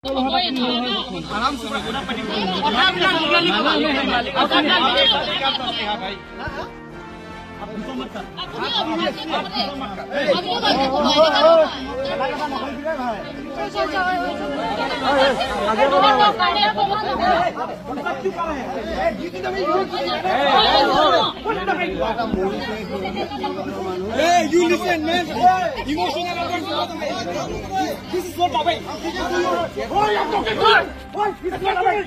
Hey, you listen, man. Emotional. This is not the way. Why are you talking to? Why? This is not the way.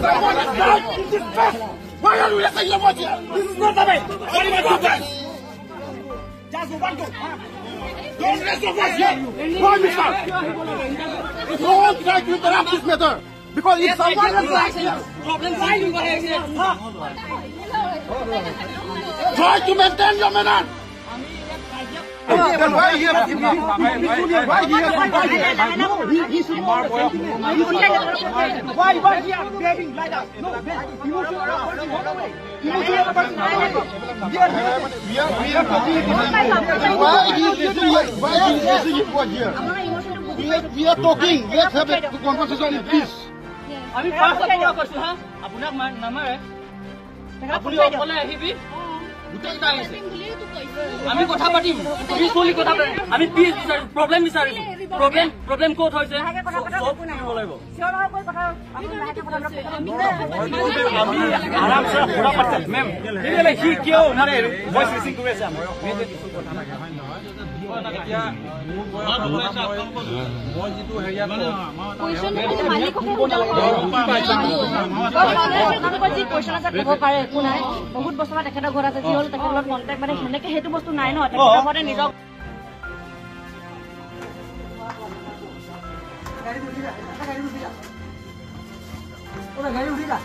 Someone has died in this mess. Why are you raising your voice here? This is not the way. What is your? Just one go. Don't raise your voice here. Why, mister? Don't try to interrupt this matter. Because if someone has died here, try to maintain your manner. Then why here? Why here? No, he should why here behaving like that? No, emotional person. We are talking. Why he is raising his voice here? We are talking. Let's have a conversation in peace. আমি পাঁচ টকা কৈছো হা, আপোনাক নামাৰে, আপুনি অকলে আহিবি, গোটেইকেইটা আহিছে, আমি কথা পাতিম, পিছফুলি কথা পাতিম, আমি পিছ বিচাৰিছো, প্ৰব্লেম বিচাৰিছো, প্ৰব্লেম ক'ত হৈছে চব কৰিব লাগিব। আমি আৰামছে কথা পাতিম মেম, সি কিয় মানে ভইচ ৰেচিং কৰি আছে আমাৰ? একো নাই, বহুত বছৰ তেখেতৰ ঘৰত আছে, যি হ'ল তেখেতৰ লগত কণ্টেক্ট, মানে সেনেকে সেইটো বস্তু নাই ন, তেখেতৰ ঘৰতে নিজৰ গাড়ী উঠি যা, গাড়ী উঠি যা।